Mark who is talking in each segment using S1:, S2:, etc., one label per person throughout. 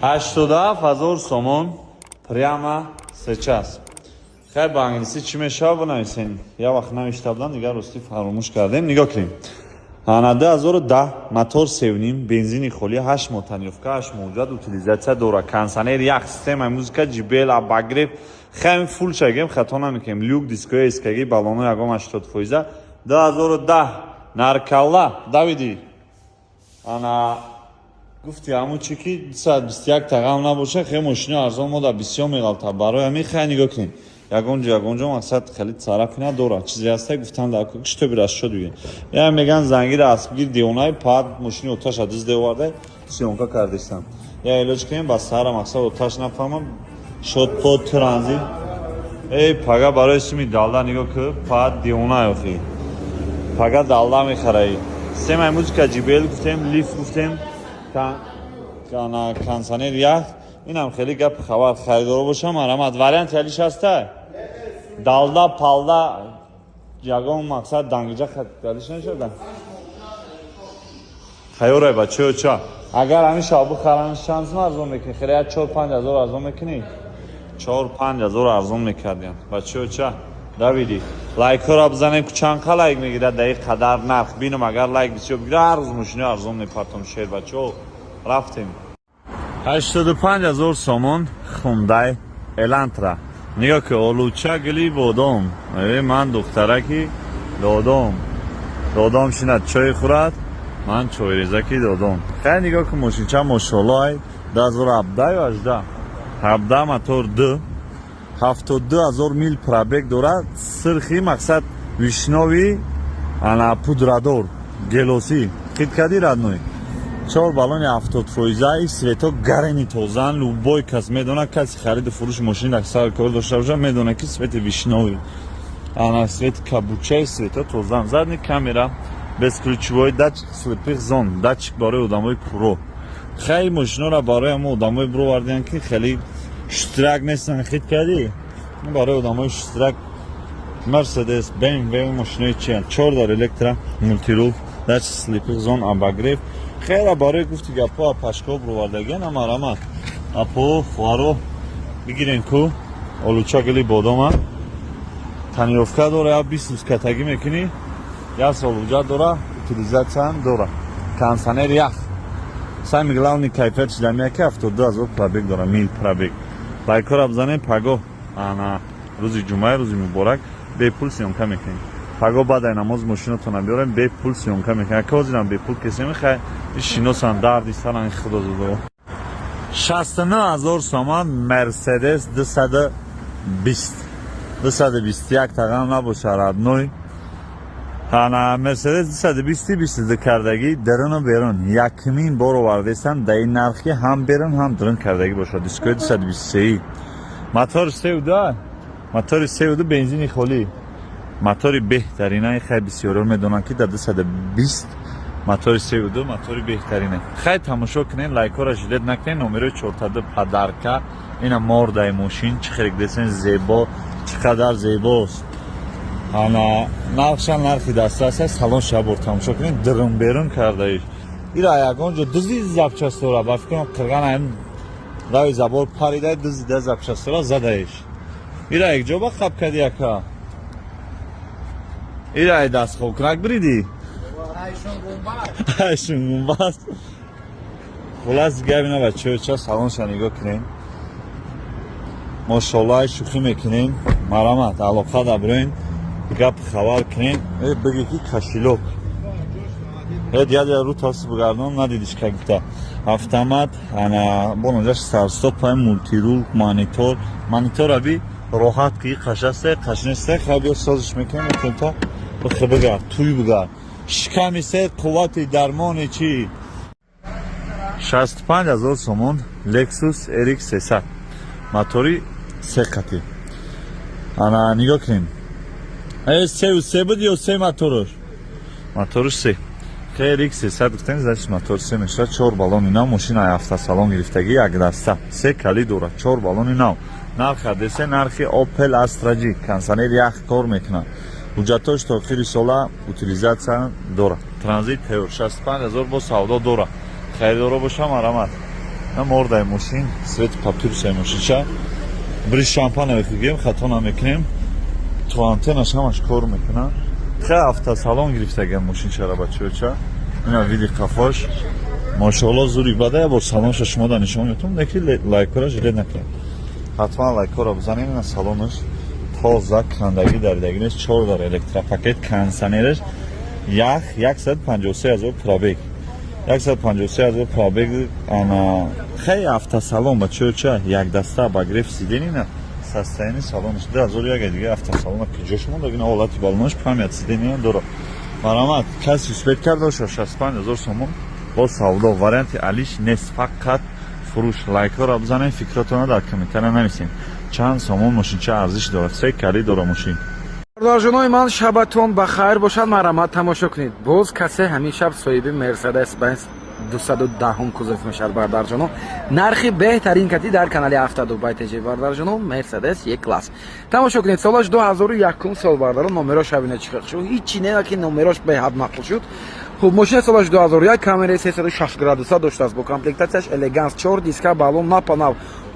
S1: 87 000 сомон прямо сейчас. Хай, ба англисӣ чӣ мешава, бинависем. Як вақт навишта будам, дигар ростӣ фаромӯш кардем. Нигоҳ кунем, ана 2010, мотор севним, бензини холӣ, 8 моҳ тонировка, 8 моҳ ҳуҷҷат, утилизация дора, кондиционер ях, системаи музыка JBL, обогрев. Хай, фул шагем, хато намекунем. Люк, дискои эскаги, балоно ягон 80 фоиза. 2010 наркалла давиди. Ана гуфти ҳамун чи ки 221 тағам набоша. Хе, мошини арзон мода бисёр меғалта, барои ҳамин. Хай, нигоҳ кунем, ягон ҷо, ягон ҷо, мақсад, хеле царапина дорад, чизе ҳаста, гуфтан дар шитоби расшод бигем. Я меган зангира аспгир девонаи пад, мошини оташа дизде оварда, съёмка кардистам. Я илоҷ кунем, ба сара, мақсад, оташ нафаҳмам. Шод под транзит. Эй, пага барои суми далда нигоҳ ку, пад девона охи. Пага далда мехараи. Системаи музыка JBL гуфтем, лифт гуфтем, кондиционер ях. Инам хеле гап хабар, харидоро бошам, марамат. Вариант ялиш ҳаста, далда палда, ягон, мақсад, дангиҷа ялиш нашуда. Хайёрай, бачаё, ча агар ҳамин шаб бихарам, шанс арзон мекунӣ? Хеле як 4-5 ҳазор арзон мекунӣ, 4-5 ҳазор арзон мекардиям. Бачаё, ча давиди, лайкҳоро бизанем ку, чанд қа лайк мегирад дар ин қадар нарх? Бинам, агар лайк бисёр бигирад, ҳар рӯз мошино арзон мепартом. Шер, бачаҳо, рафтем. 85 000 сомон Хундай Элантра. Нигоҳ ки, олуча гили бодом. Э, ман духтараки додом, додом шинад, чой хӯрад, ман чойрезаки додом. Хай, нигоҳ ки, мошинча мошолло ай, 2017 ё 18, 17, мотор д, 72 000 мил пробег дорад. Сирхи, мақсад, вишнёвый, ана пудрадор, гелосӣ хит кади, родной. Чор баллони 70 фоиза, и цвето гарени тозан. Любой кас медонад, каси хариду фурӯши мошини дар сар кор дошта бошад, медонад, ки цвети вишнёвый, ана цвети кабучаи, цвето тозан. Задний камера, бесключевой, датчик слепых зон, датчик барои одамои куро. Хай, мошинора барои ҳамо одамои бировардиан, ки хеле шустрак нестан, хит кардӣ, барои одамои шустрак. Мерседес, БМВ, мошинои чиян, чор дар электро, мультирул, датчик слепых зон, обогрев. Хела барои гуфти гапҳо апашко бировардагиан. Амарама, апо, хоҳаро, бигирен ку, олуча гили бодома, тонировка дора, я 20 рӯз катагӣ мекунӣ, як сол ҳуҷҷат дора, утилизатсияам дора, кондиционер ях. Самый главный кайфият чидамия, ки 72 000 пробег дора, мил пробег. Лайкҳоро бизанем. Пагоҳ, ана рӯзи ҷумъа, рӯзи муборак, бепул съёмка мекунем. Пагоҳ баъд ай намоз мошинатона биёрем, бепул съёмка мекунем. Ака, ҳозирам бепул кесем. Хай, шиносан, дарди саран, худо зудо. 69 000 сомон Мерседес 220, 221 тағам набоша, родной. Ана Мерседес 220, 22 кардагӣ, даруну берун. Якумин бор овардестам дар ин нархи, ҳам берун, ҳам дарун кардагӣ бошад. Дискои 223, мотори сеуда, мотори сеуду, бензини холӣ, мотори беҳтарина. Хай, бисёриҳо медонанд, ки дар 220 мотори сеуду мотори беҳтарине. Хай, тамошо кунед, лайкҳоро жалеть накунед. Номерои чортаду падарка. Ина мордаи мошин чӣ хеле десен зебо, чӣ қадар зебост. Ана нархша нархи дастрас аст. Салон шабор тамошо кунед, дирун берун кардаиш. Ира ягон ҷо дузи запчастора, ба фикрам, қирған ам рави забор парида, дузида запчастора задаиш. Ира як ҷо ба хаб кади, яка. Ира ай дастхобкунак биридӣ, айшун гумбаз. Хулас, габина, бачаҳо, ча салонша нигоҳ кунем. Мошолло, ай шӯхӣ мекунем. Марамат, алоқа даброен, гап хабар кунем. Э, бигӣ ки кошелёк э дияда ру тас бигардон, надидиш ка гуфта. Автомат, ана боноҷаш старт-стоп, мультирул, монитор. Монитор аби роҳат ки қашаста, қашнеста. Хай, биё, созиш мекунем, метавонем та бихе бигард, туй бигард. Шиками се қуввати дармони чӣ. 65 000 сомон Lexus RX 300, мотори се қати. Ана нигоҳ кунем. Э, сеу се буд ё се мотораш? Мотораш се. RX 300 гуфтем, значит, мотор се мешавад. Чор баллони нав, мошина автосалон гирифтагӣ, як даста, се кали дорад, чор баллони нав. Нарх адесе нархи Opel Astra G. Кондиционер ях кор мекунад, ҳуҷҷатҳош то охири сола, утилизатсия дорад, транзит тайёр. 65 000 бо савдо дорад. Харидоро боша, марамат. На мордаи мошин, цвети папирусаи мошинча. Бриз шампане гем, хато намекунем. То антеннаш ҳамаш кор мекунад. Хе, автосалон гирифтагиам мошинчара, бачаёча. Ина види қафош. Мошоалло, зури бада. Я бор салонша шумо да нишон метум, неки лайкора жилет накунед. Ҳатман лайкора бизанем. Ина салонаш тоза, кандагӣ даридагӣ нест, чор дар электропакет, кондиционераш ях, 153 ҳазор пробег, 153 ҳазор пробег. Ана хеле автосалон, бачаёча, якдаста обогрев сидений. На состояние салонаш 2001 дига автосалона куҷо шумо дагина. Ҳолати балонаш, память сидения дора. Марҳамат, каси успеть карда, 65 ҳазор сомон бо савдо, варианти алиш нест, фақат фурӯш. Лайкҳоро бизанед, фикротонро дар комментария нависед, чанд сомон мошинча арзиш дорад. Се кали дора мошин.
S2: Бародарҷонои ман, шабатон ба хайр бошад. Марҳамат, тамошо кунед, боз касе ҳамин шаб соҳиби Мерседес Бенз 210-ум кузов мешавад. Бародарҷоно, нархи беҳтарин кати дар канали Авто Дубай ТЖ. Бародарҷоно, Мерседес Е класс тамошо кунед, солаш 2001 сол. Бародаро, номерош ҳабина чӣ шуд, ҳичи не, ки номерош беҳад мақбул шуд. Хуб, мошина солаш 2001, камераи 360 градуса доштааст, бо комплектатсияш элеганс, чор диска, балон напанав,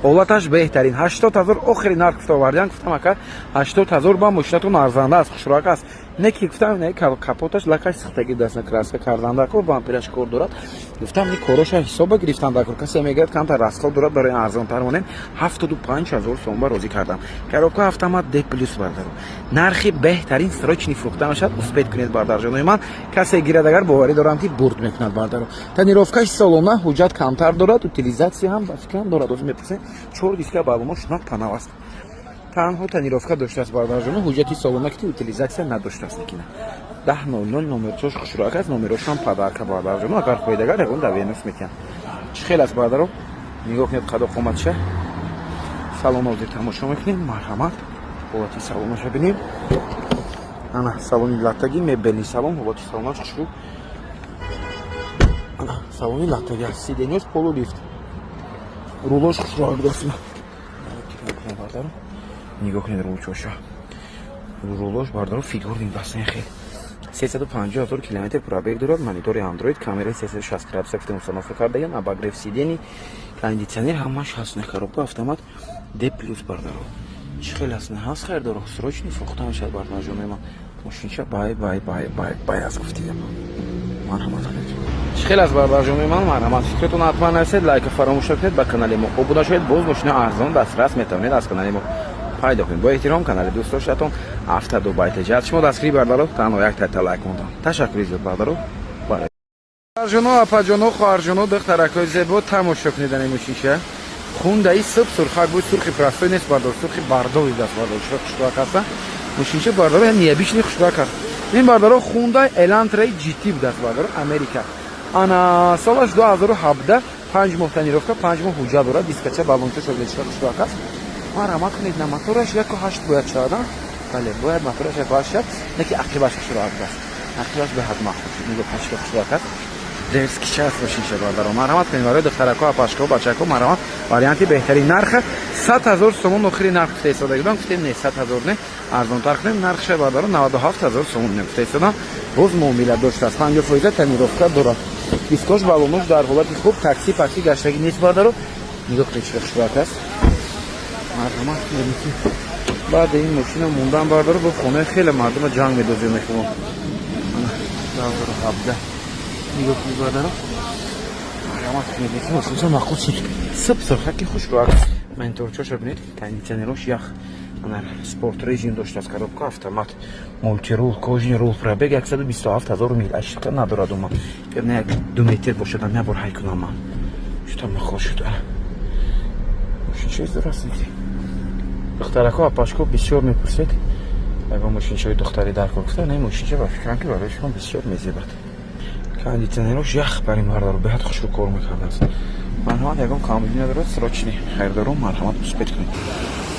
S2: ҳолаташ беҳтарин. 80 000 охири нарх гуфта овардиан. Гуфтам, ака, 80 000 ба мошинатон арзанда аст, хушрак аст. Не ки гуфтам, не, капоташ лакаш сихтагӣ даст, краска кардан дакор, бампераш кор дорад. Гуфтам, ни короша ҳисоба гирифтан дакор. Касе мегӯяд, камтар расход дорад, барои арзонтар монем. 75 000 сом ба розӣ кардам. Коробка автомат, Д плюс. Бардару, нархи беҳтарин, срочный фурӯхта мешавад, успеть кунед, бардарҷонои ман. Касе гирад агар, боварӣ дорам, ки бурд мекунад. Бардару, тонировкаш солона, ҳуҷҷат камтар дорад, утилизатсия ҳам ба фикрам дорад, озу мепурсем. Чор диска, балонош напанав аст, танҳо тонировка доштааст. Бардарҷоно, ҳуҷҷати солона ки утилизатсия надоштааст, лекина 10:00 номерчош хушрак аст, номерошам подарка. Бардарҷоно, агар хоҳед, агар ягон давенус метиҳам. Чӣ хел аст, бардаро? Нигоҳ кунед қадо қоматша. Салон ҳозир тамошо мекунем. Марҳамат, ҳолати салонаша бинем. Ана салони латтагӣ, мебельный салон, ҳолати салонаш хушрӯ. Ана салони латтагӣ аст, сиденьёш полулифт, рулош хушрӯ будааст. Бардаро, нигоҳ кунед рулчоша, рулош, бардаро, фигурный бастани хел. 350 000 километр пробег дорад, монитори андроид, камераи 360 градуса гуфтем, установка кардагиам, обогрев сидений, кондитсионер, ҳамаш ҳаст. Коробка автомат, Д плюс. Бардаро, чӣ хел аст? Не ҳаст хайрдоро, срочный фурӯхта мешавад. Бардарҷонои ман, мошинча бай бай бай бай бай аст гуфтигам. Марҳамат кунед. Чӣ хел аст, бардарҷонои ман? Марҳамат, фикратон ҳатман нависед, лайка фаромӯш накунед, ба канали мо обуна шавед. Боз мошина арзон дастрас метавонед аз канали мо пайдо кунед. Бо эҳтиром, канали дӯстдоштатон Авто Дубай ТЖ. Аз шумо дастгирӣ, бардаро, танҳо як тайта лайк мондам. Ташаккури зиёд, бардаро. Барҷоно, апаҷоно, хоҳарҷоно, духтаракҳои зебо, тамошо кунед ани мошинша. Хундаи суб сурхак буд, сурхи простой нест, бардор, сурхи бардови даст. Бардор, чиро хушрак аста мошинча, бардоро, необычный хушрак аст ин. Бардоро, Хундай Элантраи GT будаст, бардоро, Америка. Ана солаш 2017, 5 моҳ тонировка, 5 моҳ ҳуҷҷат дорад. Дискача, балонча шоглечка хушрак аст. Марҳамат кунед. На мотораш 1,8 бояд шавад, бале, бояд мотораш 1,8 шавад. Не ки ақибаш хушрак аст, ақибаш беҳад махсус. Нигоҳ, пашка хушрак аст, дерзкий ча аст мошинша. Бардаро, марҳамат кунед. Барои духтарако, апашко, бачако, марҳамат, варианти беҳтарин. Нарха 100 000 сомон охири нарх гуфта истода будам. Гуфтем, не, 100 000 не, арзонтар кунем нархша. Бардаро, 97 000 сомон не гуфта истодам, боз муомила доштааст. 50% тонировка дорад, дискош, балонош дар ҳолати хуб, такси пакси гаштагӣ нест. Бардаро, нигоҳ кунед, чӣ хушрак аст. Марҳамат кунед. Баъди ин мошина мондан, бардаро, бо хонаи хеле мардума ҷанг медозем мехӯрам. 2017, нигоҳ кунед, бардаро, марҳамат кунед. Мошинча мақул шуд, сиб сурхаки хушрӯак. Мониторчоша бинед, кондитсионерош ях, спорт режим доштааст, коробка автомат, мультирул, кожаный рул. Пробег 127 000 мил, ашиқа надорад. Ума бибина, як ду метр бошадам, як бор ҳай кунам ман. Шута махол шуд. Мошинчаи зур аст. Духтарако, апашко, бисёр мепурсед, ягон мошинчаи духтари дар кор гуфта. Не, мошинча ба фикрам, ки барои шумо бисёр мезебад. Кондитсионерош ях бар ин, бардаро, беҳад хушрӯ кор мекардааст. Марҳамат, ягон камбудӣ надорад, срочный хайрдорон, марҳамат, успеть кунед.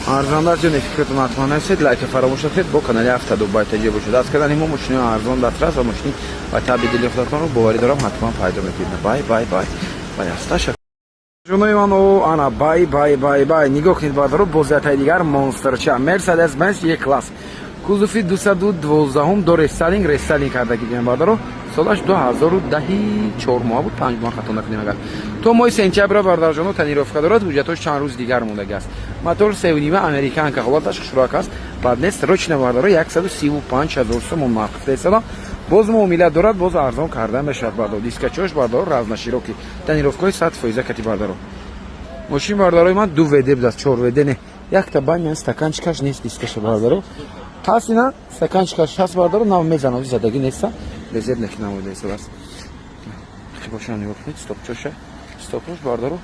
S2: Арзонда аст ё не, фикратон ҳатман нависед, лайка фаромӯш накунед. Бо канали Авто Дубай ТЖ бошед. Аз кардани мо мошинои арзон дастрас ва мошини ба таби дили худатонро, боварӣ дорам, ҳатман пайдо мекунед. Бай бай бай бай аст. Ташаккур, ҷонои ман. О, ана бай бай бай бай. Нигоҳ кунед, бардаро, бозиятаи дигар монстрча Мерседес Бенз Е класс, кузови 212-ум, до рестайлинг, рестайлинг кардаги диям, бардаро. Солаш 2010, 4 моҳ буд, 5 моҳ, хато накунем агар. То моҳи сентябра, бардарҷоно, тонировка дорад, ҳуҷҷатош чанд рӯз дигар мондагӣ аст. Мотор 3,5, американка, ҳолаташ хушрак аст, бад нест. Срочно, бардаро, 135 000 сомон нарх гуфта, боз муомила дорад, боз арзон карда мешавад, бардор. Дискачош, бардаро, разноширокий, тонировкаҳои 100% кати, бардаро. Мошин, бардарои ман, ду ВД будааст, чор ВД не. Якта банян стаканчикаш нест, дискаша, бардаро, ҳаст, ина стаканчикаш ҳаст, бардаро, нав мезанад, задагӣ неста, резерв некинамода истодааст. Бошан, нигоҳ кунед, стопчоша, стопош, бардаро,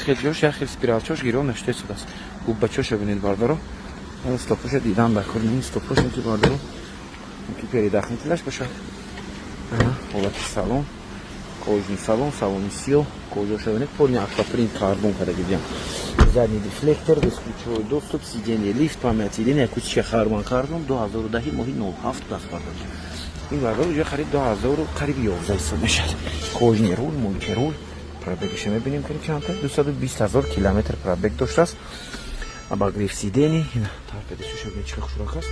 S2: хел ҷош як хел спиралчош гирон нашуда истодааст. Губбачоша бинед, бардаро, стопоша дидан дакор ин стопоша ки, бардаро, ки предохранителаш бошад. Ҳолати салон, кожаный салон, салони сиёҳ, кожаша бинед, полный аквапринт, карбон кардаги диям, задний дефлектор, бесключевой доступ, сиденье лифт, память сиденье, акустика Харман Кардон, 2010 моҳи 07 даст, бардар. Ин, бардар, уже харид 2000 қариб 11 ҳисоб мешавад. Кожаный руль, мультируль, пробегиша мебинем, ки чанда, 220 ҳазор километр пробег доштааст. Обогрев сидений, торпедашуша бинед, чӣ хушрак аст.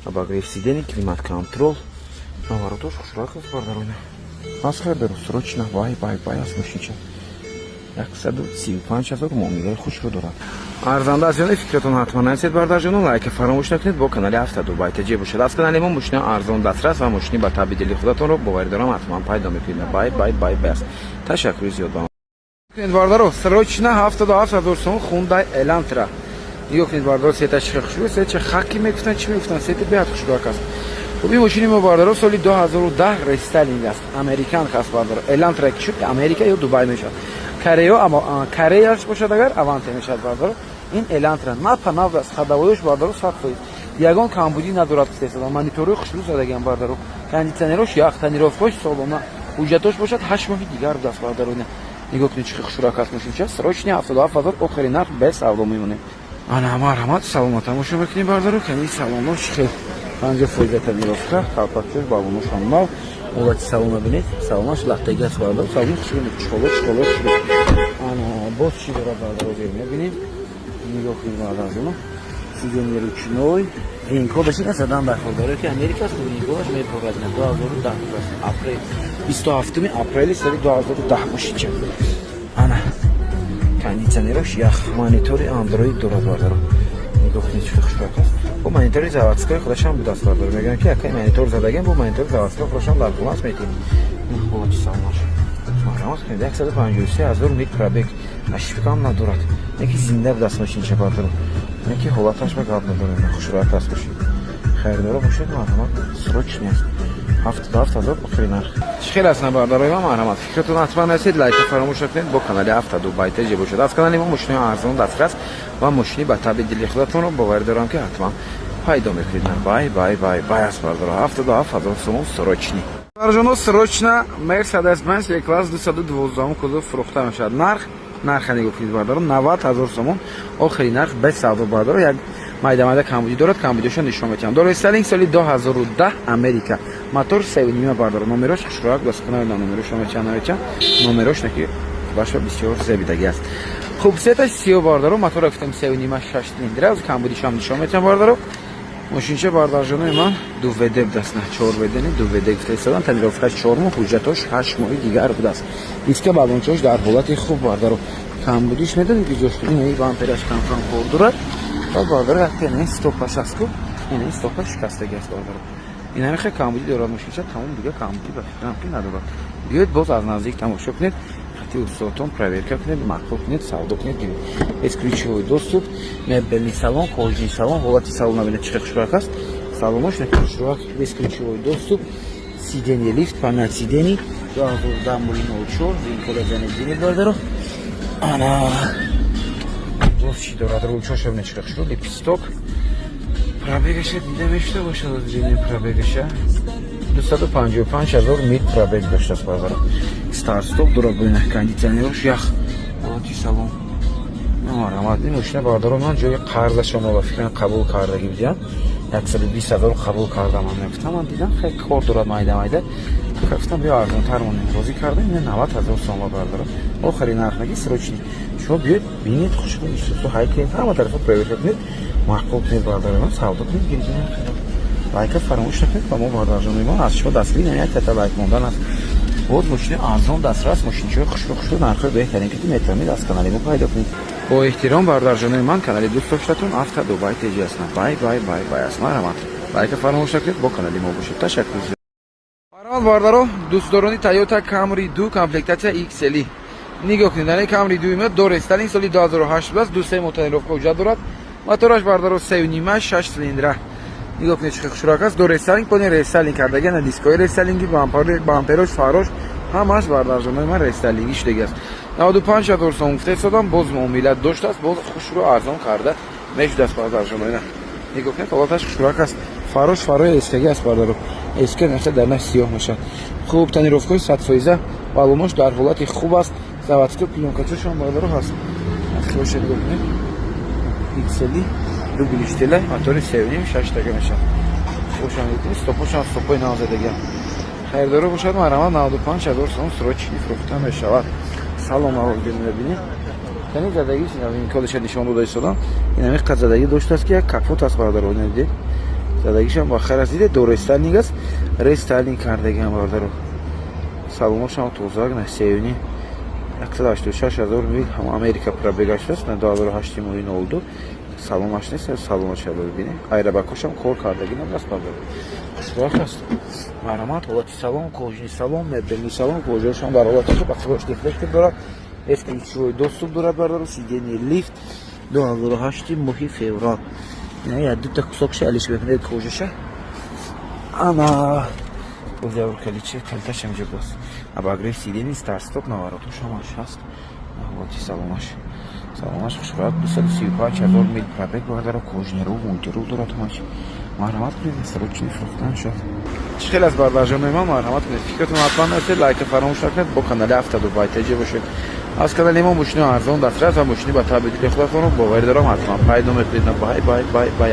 S2: Обогрев сидений, климат контроль, наворотош хушрак аст, бардарона. Аз хайр, срочно, бай бай бай аст мошинча. 135 000, муомилаи хушро дорад. Арзанда аст ё не, фикратон ҳатман нависед, бардарҷоно, лайка фаромӯш накунед. Бо канали Авто Дубай ТЖ бошад. Аз канали мо мошини арзон дастрас ва мошини ба таби дили худатонро, боварӣ дорам, ҳатман пайдо мекунед. Бай бай бай бай аст. Ташаккури зиёд ба кунед, бардаро. Срочно 77 000 сомон Хундай Элантра. Нигоҳ кунед, бардаро, сета чи хушрӯ, сета чи хаки мегуфтанд, чӣ мегуфтанд, сети беҳад хушрӯак аст. Хуб, ин мошини мо, бардаро, соли 2010, рестайлинг аст, американка аст, бардаро. Элантра ки шуд, Америка ё Дубай мешавад. Кореё, Кореяш бошад агар, Аванте мешавад, бардаро. Ин Элантра напа нав аст, ходовоёш, бардаро, 100%, ягон камбудӣ надорад, гуфтаистодам. Мониторҳои хушрӯ задагиам, бардаро, кондитсионерош ях, тонировкаҳош солона, ҳуҷҷатош бошад 8 моҳи дигар будааст, бардаро. Нигоҳ кунед, чӣ хушрӯак аст мошинча. Срочно 77 000, охири нарх, без савдо мемонем. Ана, марҳамат, салона тамошо мекунем, бардаро. Кани салонош хел, 50% тонировка, қалпакчош, балоношам нав. Ҳолати салона бинед, салонаш лахтаги аст, бардаро, салони хушрӯ, чиқоло чиқоло хушрӯ. Ана, боз чӣ дорад, бардаро, зер мебинем. Нигоҳ кунед, бардарҷоно, сиденье ручной, вин-кодаш ина задан даркор дорад, ки Америка аст, вин-кодаш мепорад. 2010, апрел, 27 апрели соли 2010 мошинча. Ана, кондитсионерош ях, монитори Андроид дорад, бардаро. Нигоҳ кунед, чӣ хушрак аст. Бо монитори заводской худашам будааст, бардаро. Мегӯям, ки якай монитор задагем, бо монитори заводской худашам дар хулас метиҳем. Ҳолати салонаш, марҳамат кунед, 153 000 мил пробег, ошибкам надорад, яки зинда будааст мошинча, бардаро, яки ҳолаташ ба гап надорем, хушрак аст мошин. Хайрдоро бошед, марҳамат, срочный аст, 77 000 охири нарх. Чӣ хел аст, бародарои ман? Марҳамат, фикратон ҳатман нависед, лайка фаромӯш накунед. Бо канали Авто Дубай ТЖ бошад. Аз канали мо мошинои арзон дастрас ва мошини ба таби дили худатонро, боварӣ дорам, ки ҳатман пайдо мекунед. Бай бай бай бай аст, бародаро, 77 000 сомон, срочный. Бародарҷоно, срочно Мерседес Бенз Е класс 212 кузов фурӯхта мешавад. Нарха нигоҳ кунед, бародаро, 90 000 сомон охири нарх, без савдо, бародаро. Як майда майда камбудӣ дорад, камбудиашо нишон метиҳам. Дор рестайлинг, соли 2010, Америка, мотор 3,5, бардаро. Номерош хушроак дастхона, номерош намечанд, намечанд номерош, наки худашо бисёр зебидагӣ аст. Хуб, сеташ сиё, бардаро, мотора гуфтем 3,5, шаш цилиндра, камбудишам нишон метиҳам, бардаро. Мошинча, бардарҷонои ман, ду ВД будааст, на чор ВД не, ду ВД гуфта истодан. Тонировкаш 4 моҳ, ҳуҷҷатош 8 моҳи дигар будааст. Диска, балончаош дар ҳолати хуб, бардаро. Камбудиш медонед ки ҷош, ин бампераш камкам кор дорад ва, бардаро, якта ин стопаш аст ку, ин стопаш шикастагӣ аст, бардаро. Ин ҳамин хел камбудӣ дорад мошинча, тамом. Дига камбудӣ ба фикрам, ки надорад. Биёед, боз аз наздик тамошо кунед, хати устодтон проверка кунед, маъқул кунед, савдо кунед. Бесключевой доступ, мебельный салон, кожаный салон, ҳолати салон набинед, чӣ хушрак аст салонош, хушрак, бесключевой доступ, сиденье лифт, память сидений, 2010 моли 04, вин-кода занед, бардаро. Ана, боз чӣ дорад? Рулчоша бинед, чӣ хушрӯ, лепесток. Пробегаша дида мешуда бошад, бинем пробегаша, 255 000 мил пробег доштааст, бардаро. Старт-стоп дорад, бина, кондитсионерош ях, ҳолати салон, марҳамат. Ин мошина, бардаро, ман ҷои қарзаша мо ба фикрам қабул кардагӣ будиям, 120 000 қабул кардам. Ман мегуфтам, ман дидам, хеле кор дорад, майда майда, гуфтам, биё, арзонтар монем, розӣ кардам. Ина 90 000 сомон, бардаро, охири нарх, наги срочный. Шумо биёед, бинед, хушро исусу ҳай кунед, ҳама тарафа проверка кунед, маъқул кунед, бардаро, савдо кунед, гиред. Лайка фаромӯш накунед ба мо, бардарҷонои мо. Аз шумо дастгирӣ намеяд, тата лайк мондан аст. Боз мошини арзон дастрас, мошинчиҳои хушрӯ, хушрӯ, нархҳои беҳтарин, ки метавонед аз канали мо пайдо кунед. Бо эҳтиром, бардарҷонои ман, канали дӯст доштатон Авто Дубай Теҷи ҳастам. Бай, бай, бай, бай аст. Марҳамат, лайка фаромӯш накунед, бо канали мо бошед. Ташаккур. Марҳамат, бардаро, дӯстдорони Toyota Camry 2, комплектация XL. Нигоҳ кунед, дар Camry 2 ма дорестайлинг, соли 2008 аст, ду се моҳ тонировка ҳуҷҷат дорад. Мотораш, бардаро, 3,5, 6 цилиндра. Нигоҳ кунед, чӣ хушрак аст. До рестайлинг, пони рестайлинг кардаги, на дискои рестайлинги, бамперош, фарош, ҳамаш, бардарҷонои ман, рестайлингӣ шудаги аст. 95 ҳазор сом гуфта истодам, боз муомила доштааст, боз хушрӯ арзон карда мешудааст, бардарҷонои ман. Нигоҳ кунед, ҳолаташ хушрак аст. Фарош фарои СКГ аст, бардаро. СК меша дар на сиёҳ мешавад. Хуб, тонировкаи 100%, баллонош дар ҳолати хуб аст, заводской плёнкачошам, бардаро, ҳаст. Хиоша нигоҳ кунед. XL дублиштела, мотори 3,5, шаштага мешавад. Хубшам нигоҳ кунед, стопошам стопои навзадагиам. Харидоро бошад, марҳамат, 95 ҳазор сом срочный фурӯхта мешавад. Салом аввал мебинед. Кани задагӣ кодиша нишон дода истодам. Ин ҳамин қад задагӣ доштааст, ки як капот аст, бародаро, дидед. Задагишам ба хайр аст, дидед, до рестайлинг аст, рестайлинг кардагиам, бародаро. Салоношам тозак, на сеюни 186 ҳазор мил ҳам Америка пробегаш аст, на 2008 моҳи 02. Салонаш нест, салонаша бибинед. Айрабакошам кор кардагӣ набудааст, бародаро. Хушбахт аст. Марҳамат, ҳолати салон, кожаный салон, мебельный салон, кожаашам дар ҳолати хуб, ақибош дефлектор дорад, бесключевой доступ дорад, бародаро, сиденье лифт, 2008 моҳи феврал. Ина як дута кусокша алиш мекунед кожаша. Ана боз каличи калташ ҳамҷо боз. Обогрев сиденье, старт стоп, наворотош ҳамаш ҳаст. Ҳолати салонаш. Салонаш хушбахт, 235 ҳазор мил пробег, бародаро, кожаный рул, мультирул дорад ҳамаш. Марҳамат кунед, срочный фурӯхтан шуд. Чӣ хел аз, бардарҷонои ман? Марҳамат кунед, фикратон ҳатман нарасед, лайка фаромӯш накунед, бо канали Авто Дубай Теҷи бошед. Аз канали мо мошини арзон дастрас ва мошини ба табъи дили худатонро, боварӣ дорам, ҳатман пайдо мекунед. Бай, бай, бай, бай.